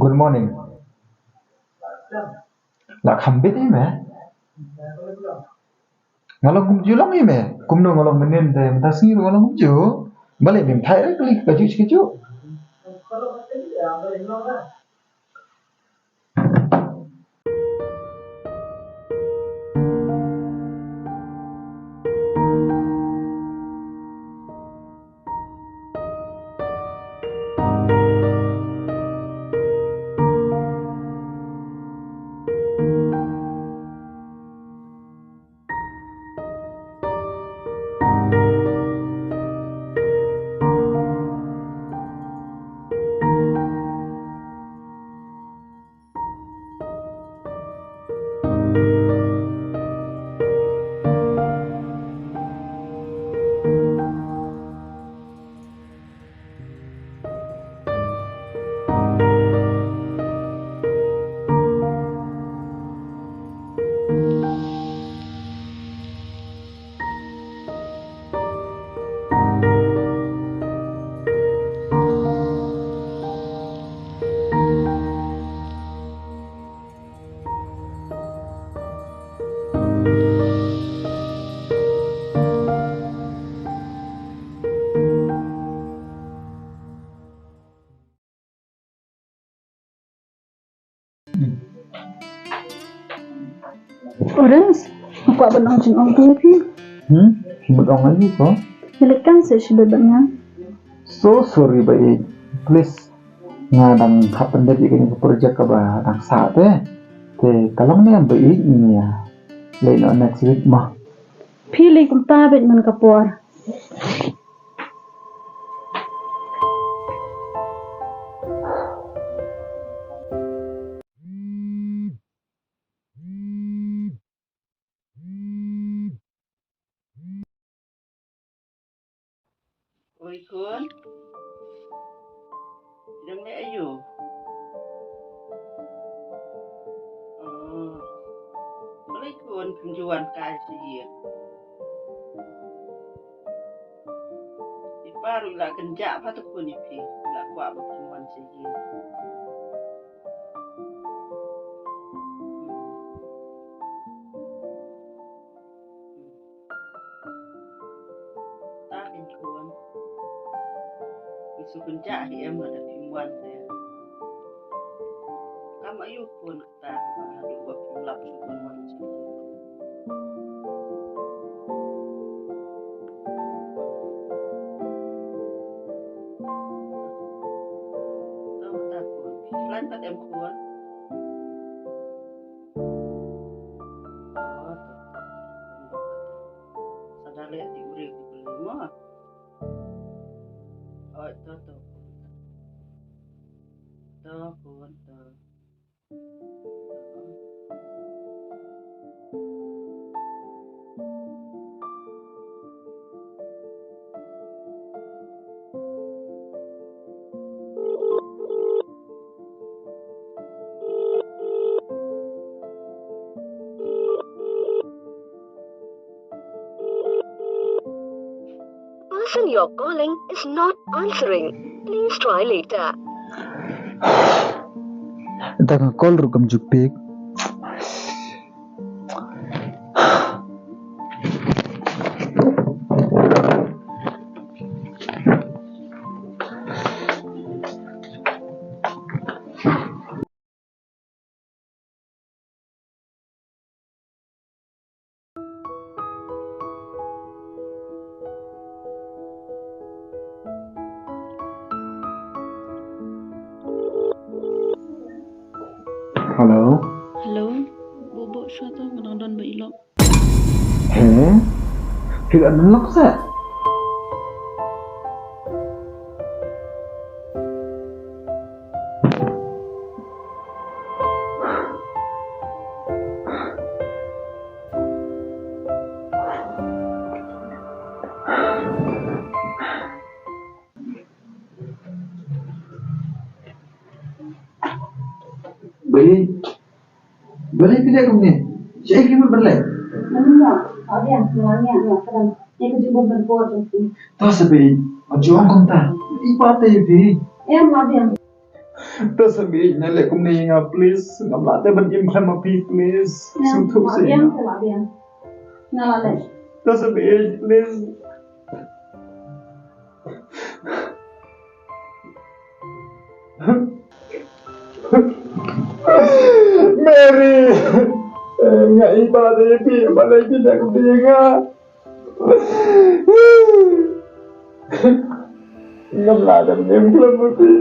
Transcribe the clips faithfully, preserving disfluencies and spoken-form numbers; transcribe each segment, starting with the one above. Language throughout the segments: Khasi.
Good morning. La kham bit ïa me. Nga long kumjuh long ïa me. Kumno nga long mynnin te mynta sngi ruh nga long kumjuh. Balei mem thait re kali kajuh kajuh. Orange, nga kwah ban ong jingong ïa phi. Hmm? Phi mut ong ïa phi ko? Ïa leit kan sa shu bad nga. So sorry ba ïeit. Please. Nga dang hap pyndep ïa kane ka project kaba dang sah te. Te ka long ne ba ïeit ïa. Leit noh next week ma. Phi leit kumta bad man ka por. Oi khun. Dang leh aïu? Oh. Balei khun phim ju wan kai sha ïing? I pa ruh la kynjah bha te khun ïa phi. La kwah ba phim wan sha ïing. Shu pynjah hi em, lada phim wan te. Kam ayu khun kata ba haduh ba phim lap shu pynwan jingïaid. To kata khun. Phi khlaiñ pat em khun? Oh, to, to, to. Sa da leh ti u re u kuli mo. Oi, to, to, khun, to. To, khun, to. Person you're calling is not answering. Please try later. Ita nga call ruh kam ju pick. Hello. Hello. Buh buh shuwa to, nga dang don ba i lok. He? Phi la nang lok sa? Beli. Balei phi leh kumne? Shaei phi mut ban leh? Nga mut, nga la biang, nga la biang, nga la biang. Ïa ka jingbam ban por jong phi. To sa beit, ym ju ong kumta. I pa te ïa phi. Em, nga la biang. To sa beit, ne leh kumne ïa nga please. Ngam lah te ban im khlem ma phi please. Em, sngewthuh seh ïa nga. Nga la biang, nga la biang. Nga la leh. To sa beit please. Mary, nga i ba de pi, balei phi leh kumne ïa nga? Ngam lah da im khlem ma phi.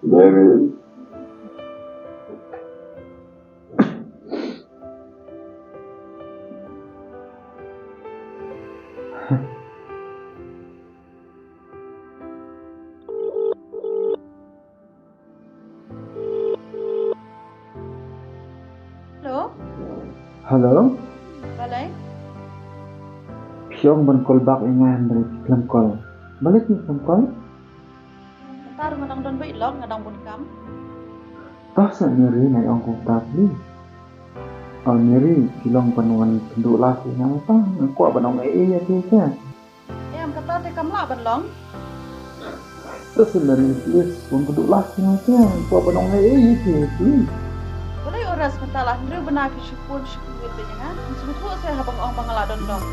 Mary. Hello? Hello? Balei? Phi ong ban call back ïa nga hynrei phi khlem call. Balei phi khlem call? Mynta ruh nga dang don beit lok, nga dang bun kam. Tah sa Mary, nga ong kumta phi. Oh Mary, phi long ban wan kynduh last ïa nga mynta, nga kwah ban ong ei ei ïa phi te. Em, kata te kam lah ban long. Tah sa Mary, please, wan kynduh last ïa nga te, nga kwah ban ong ei ei ïa phi, please. Balei u Ras mynta la hynriew bnai phi shu phone shu tweet beit ïa nga. Sngewthuh seh haba nga ong ba nga la don lok.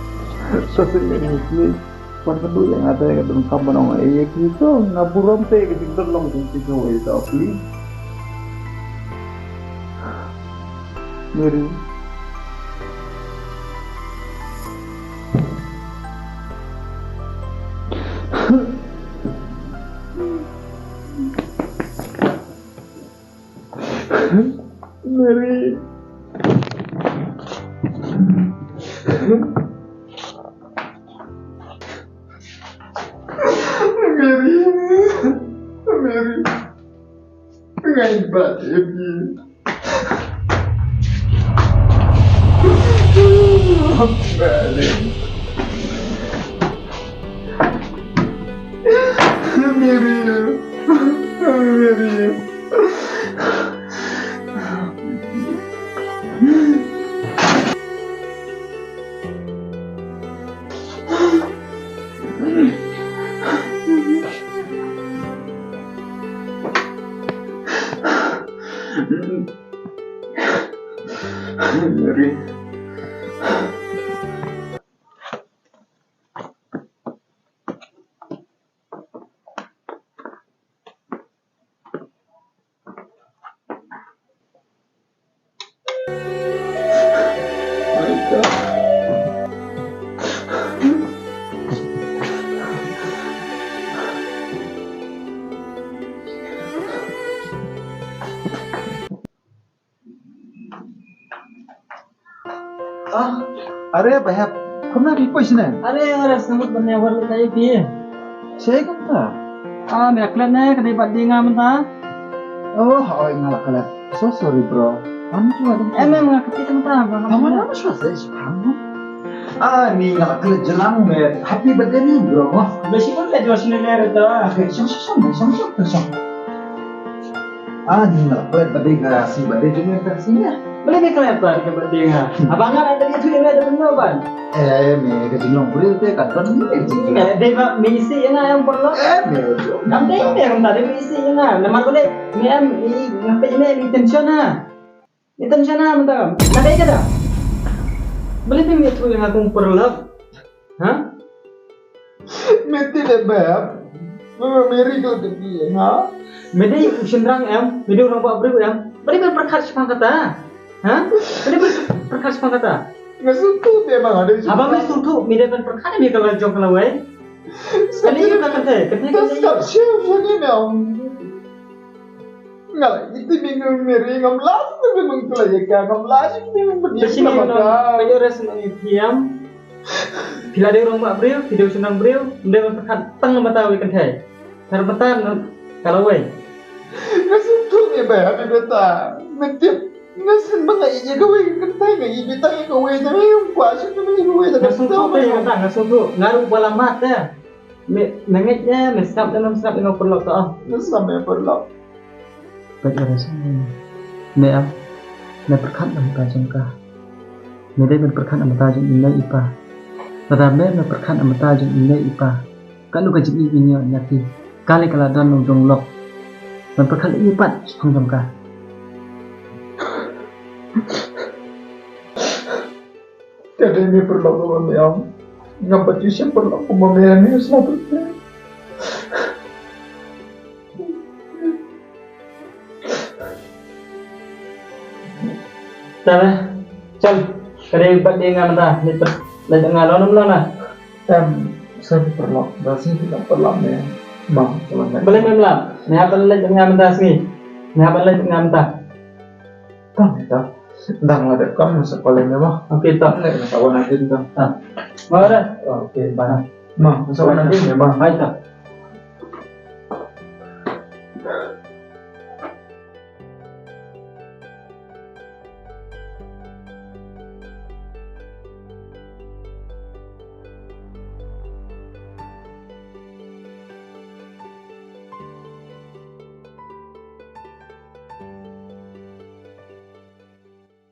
Tah sa Mary, please. Wan kynduh ïa nga te, nga donkam ban ong ei ïa phi to, nga burom te ka jingdon long jong phi kawei to, please. Mary. Mary. Mary. Mary. Nga i ba de pi. Mary. Mary. Mary. Mary. Ah, अरे बहन, kumno phi poi shane? अरे, अरे, sngewbha ban ïa wan leit ïa phi. Shaei kumta? Ah, me klet ne, ka dei birthday nga mynta. Oh, hooid, nga la klet. So sorry, bro. Ngam shuwa. Em, em, nga klet kumta, bro. Tangba ngam shuwa sa, shuwa. Ah, ni nga la klet jlang me. Happy birthday ni, bro. Ba shi pun ka jong sini le reta. Okay, shong, shong, shong, shong, shong, shong. Ah, ni nga la klet birthday ka sngi, birthday jong me ka sngi. Balei me klet ba ka birthday nga? Haba nga la dei tu me da ban ban. Eh, me ka jinglong briew te ka don me ka jinglong. Eh, dei ba me isi ïa nga em paralok. Eh, me. Ngam dei me ngam dei me isi ïa nga. Namar balei me em i ngam dei me i tension ha. I tension ha mynta kam. Ka dei ka da. Balei me ïathuh ïa nga kum paralok? Ha? Me tip em beb. Me, me ri ko te pi ha. Me dei u shynrang em, me dei u rangbah briew em. Balei me pyrkhat shaphang kata? Ha? Balei me pyrkhat shaphang kata? Nga sngewthuh me ma nga dei. Haba me sngewthuh me dei ban pyrkhat me ka la jong ka lawei. Kane ka kynthei, kynthei, kynthei. Nga la iti me ngam me ri ngam lah me ngam kla ïa ka ngam lah me ngam. Ka shini ngam ka ïoh res ngam ïa thiam. Phi la dei u rangbah briew, phi dei u shynrang briew, ym dei ban pyrkhat tang namar ta wei kynthei. Tang namar ta ka lawei. Nga sngewthuh ïa ba ha beta. Me tip. Nga sngewthuh ba nga ïeit ïa kawei ka kynthei, nga ïeit beta ïa kawei, tang ïa kawei, sngewthuh ïa kawei, tang. Nga sngewthuh te ïa kata, nga sngewthuh. Nga ruh ba la mad te. Me, me ngeit ne, me sngap ne, me sngap ne, nga paralok to. Nga sngap ne paralok. Peit ïa ka sngap ne. Me am, me pyrkhat na bynta jong ka. Me dei ban pyrkhat na bynta jong i mei i pa. Lada me, me pyrkhat na bynta jong i mei i pa. Kano ka jingïeit ngi ïoh na phi. Ka lei ka la don nongdong lok. Me pyrkhat ïa i pat shaphang jong ka. Ka dei me paralok kumba me ong. Ngam pat ju shem paralok kumba me ong, me sngewthuh. Te, chal, ka dei birthday nga mynta, me pat leit nga lano mynta na. Em, sorry paralok, da sngi phi la paralok me. Ma, paralok me. Balei mem lap? Me hap ban leit nga mynta sngi. Me hap ban leit nga mynta. Tam ita. Dang la dep kam sa call me ma. Okay, tam. Leit na kawan aja tam. Ah. Ma, ora. Okay, bye. Ma, sa wan aja me ma. Bye, tam.